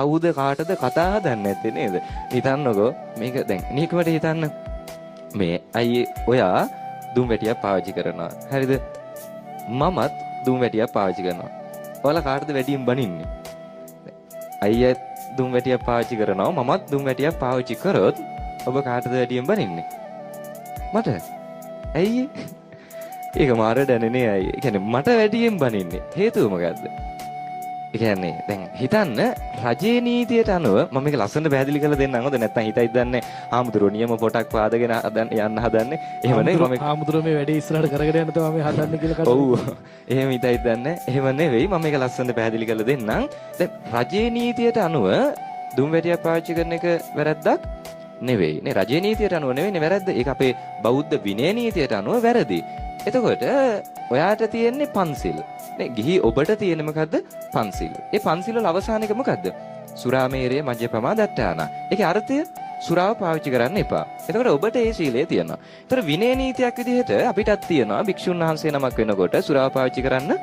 කවුද කාටද කතා හදන්නේ නැත්තේ නේද? හිතන්නකෝ මේක දැන් නිකමට හිතන්න. මේ අයියේ ඔයා දුම් වැටියක් පාවිච්චි කරනවා. හරිද? මමත් දුම් වැටියක් පාවිච්චි කරනවා. ඔයාලා කාටද වැඩියෙන් බනින්නේ? අයියා දුම් වැටියක් පාවිච්චි කරනවා, මමත් දුම් වැටියක් පාවිච්චි කරොත් ඔබ කාටද වැඩියෙන් බනින්නේ? මට. ඇයි? ඒක මාර දැනෙන්නේ අයියේ. ඒ කියන්නේ මට වැඩියෙන් බනින්නේ. හේතුව මොකද්ද? ඒ කියන්නේ දැන් හිතන්න රජයේ නීතියට අනුව මම මේක ලස්සනට පැහැදිලි කරලා දෙන්නම් හොඳ නැත්නම් හිතයි දන්නේ හාමුදුරුවෝ නියම පොටක් පාදගෙන යන්න හදන්නේ. එහෙම නෙවෙයි මම හාමුදුරුවෝ මේ වැඩේ ඉස්සරහට කරගෙන යන්න තමයි මේ හදන්නේ කියලා කතා. ඔව් එහෙම හිතයි දන්නේ. එහෙම නෙවෙයි මම මේක ලස්සනට පැහැදිලි කරලා දෙන්නම්. දැන් රජයේ නීතියට අනුව දුම් වැටියක් පාවිච්චි කරන එක වැරැද්දක් නෙවෙයි නේ. රජයේ නීතියට අනුව නෙවෙයිනේ වැරැද්ද. ඒක අපේ බෞද්ධ විනය නීතියට අනුව වැරදි. එතකොට ඔයාට තියෙන්නේ පන්සිල්. නේ ගිහි ඔබට තියෙන්නේ මොකද්ද? පන්සිල්. ඒ පන්සිල් වල අවසාන එක මොකද්ද? සුරාමේරය මජ්ජපමා දට්ඨාන. ඒකේ අර්ථය සුරාව පාවිච්චි කරන්න එපා. එතකොට ඔබට ඒ ශීලය තියෙනවා. ඒතර විනය නීතියක් විදිහට අපිටත් තියෙනවා භික්ෂුන් වහන්සේ නමක් වෙනකොට සුරාව පාවිච්චි කරන්න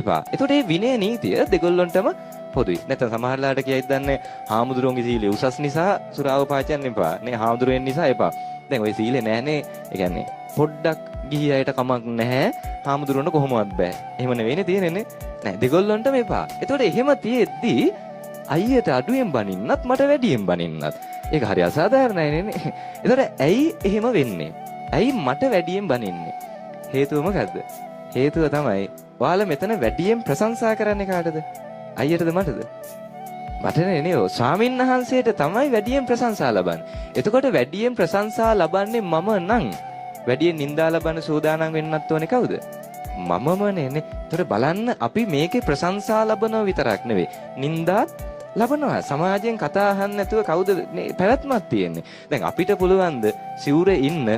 එපා. එතකොට මේ විනය නීතිය දෙගොල්ලොන්ටම පොදුයි. නැත්නම් සමහරලාට කියයිද දන්නේ හාමුදුරුවන්ගේ සීලය උසස් නිසා සුරාව පාවිච්චි කරන්න එපා. නේ හාමුදුරුවෙන් නිසා එපා. දැන් ඔය සීලේ නෑනේ. ඒ කියන්නේ පොඩ්ඩක් ගිහි අයට කමක් නැහැ. හාමුදුරුවන්ට කොහොමවත් බෑ. එහෙම නෙවෙයිනේ තියෙන්නේ. නෑ දෙගොල්ලොන්ටම එපා. එතකොට එහෙම තියෙද්දි අයියට අඩුවෙන් බනින්නත් මට වැඩියෙන් බනින්නත්. ඒක හරි අසාධාරණයි නේ. එතකොට ඇයි එහෙම වෙන්නේ? ඇයි මට වැඩියෙන් බනින්නේ? හේතුව මොකද්ද? හේතුව තමයි ඔයාලා මෙතන වැඩියෙන් ප්‍රශංසා කරන්නේ කාටද? අයියටද මටද? මට නේ. ස්වාමීන් වහන්සේට තමයි වැඩියෙන් ප්‍රශංසා ලබන්නේ. එතකොට වැඩියෙන් ප්‍රශංසා ලබන්නේ මම නම් වැඩියෙන් නිന്ദා ලබන සූදානම් වෙන්නත් ඕනේ කවුද? මමම නේ. ඒතර බලන්න අපි මේකේ ප්‍රශංසා ලබනව විතරක් නෙවෙයි නිന്ദාත් ලබනවා. සමාජයෙන් කතා අහන්න නැතුව කවුද පැවැත්මක් තියෙන්නේ? දැන් අපිට පුළුවන් ද සිවුරේ ඉන්න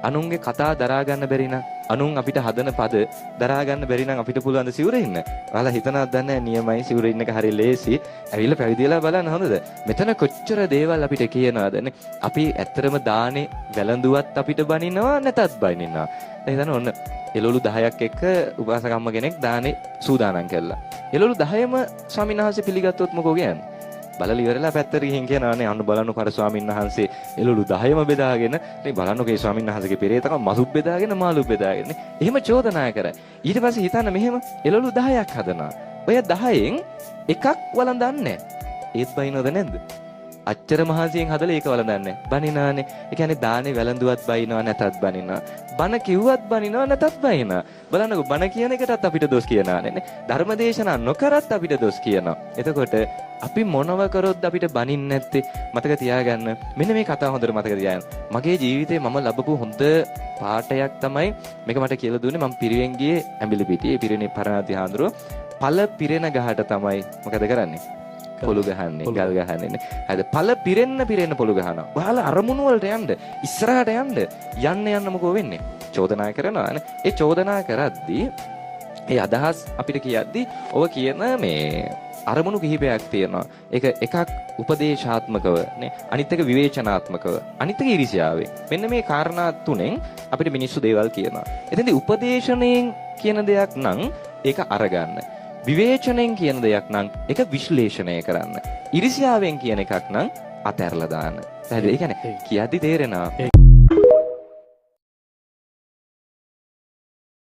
අනුන්ගේ කතා දරා ගන්න බැරි නම්, අනුන් අපිට හදන පද දරා ගන්න බැරි නම් අපිට පුළුවන් ද සිවුරේ ඉන්න? ඔයාලා හිතනවත් දන්නේ නැහැ නියමයි සිවුරේ ඉන්න එක හරි ලේසි. ඇවිල්ලා පැවිදි වෙලා බලන්න හොඳද? මෙතන කොච්චර දේවල් අපිට කියනවද නේ? අපි ඇත්තටම දානේ වැළඳුවත් අපිට බනිනවා නැතත් බනිනවා. දැන් හිතන්න ඔන්න එළවලු 10ක් එක්ක උපාසකම්ම කෙනෙක් දානේ සූදානම් කළා. එළවලු 10ම ස්වාමීන් වහන්සේ පිළිගත්තොත් මොකෝ කියන්නේ? බලලා ඉවරලා පැත්තට ගිහින් කියනවා නේ අන්න බලන්නකෝ අර ස්වාමීන් වහන්සේ එළවලු 10ම බෙදාගෙන නේ බලන්නකෝ ඒ ස්වාමීන් වහන්සේගේ පෙරේතකම මසුත් බෙදාගෙන මාළු බෙදාගෙන නේ. එහෙම චෝදනා කරා. ඊට පස්සේ හිතන්න මෙහෙම එළවලු 10ක් හදනවා. ඔය 10න් එකක් වළඳන්නේ නැහැ. ඒත් බයිනවද නැද්ද? අච්චර මහන්සියෙන් හදලා ඒක වළඳන්නේ නැහැ. බනිනානේ. ඒ කියන්නේ දානේ වැළඳුවත් බයිනවා නැතත් බනිනවා. බන කිව්වත් බනිනවා නැතත් බයිනවා. බලන්නකෝ බන කියන එකටත් අපිට දොස් කියනවා නේ. ධර්මදේශනා නොකරත් අපිට දොස් කියනවා. එතකොට අපි මොනව කරොත් අපිට බනින්නේ නැත්තේ? මතක තියාගන්න. මෙන්න මේ කතාව හොඳට මතක තියාගන්න. මගේ ජීවිතේ මම ලැබපු හොඳ පාಠයක් තමයි මේක මට කියලා දුන්නේ. මම පිරිවෙන් ගියේ ඇඹිලිපිටියේ. ඒ පිරිවෙනේ පරණාති හාමුදුරුවෝ පළ පිරෙන ගහට තමයි මොකද කරන්නේ? පොළු ගහන්නේ, ගල් ගහන්නේ නේ. හරිද? පළ පිරෙන්න පිරෙන්න පොළු ගහනවා. ඔයාලා අරමුණු වලට යන්න, ඉස්සරහට යන්න, යන්න යන්න මොකෝ වෙන්නේ? චෝදනා කරනවා නේ. ඒ චෝදනා කරද්දී ඒ අදහස් අපිට කියද්දී ඔව කියන මේ අරමුණු කිහිපයක් තියෙනවා. ඒක එකක් උපදේශාත්මකව නේ, අනිත් එක විවේචනාත්මකව, අනිත් එක ඊර්ෂ්‍යාවෙන්. මෙන්න මේ කාරණා තුනෙන් අපිට මිනිස්සු දේවල් කියනවා. එතෙන්දී උපදේශණයෙන් කියන දෙයක් නම් ඒක අරගන්න. විවේචනයෙන් කියන දෙයක් නම් ඒක විශ්ලේෂණය කරන්න. ඊර්ෂ්‍යාවෙන් කියන එකක් නම් අතහැරලා දාන්න. පැහැදිලි? ඒ කියන්නේ කියද්දි තේරෙනවා.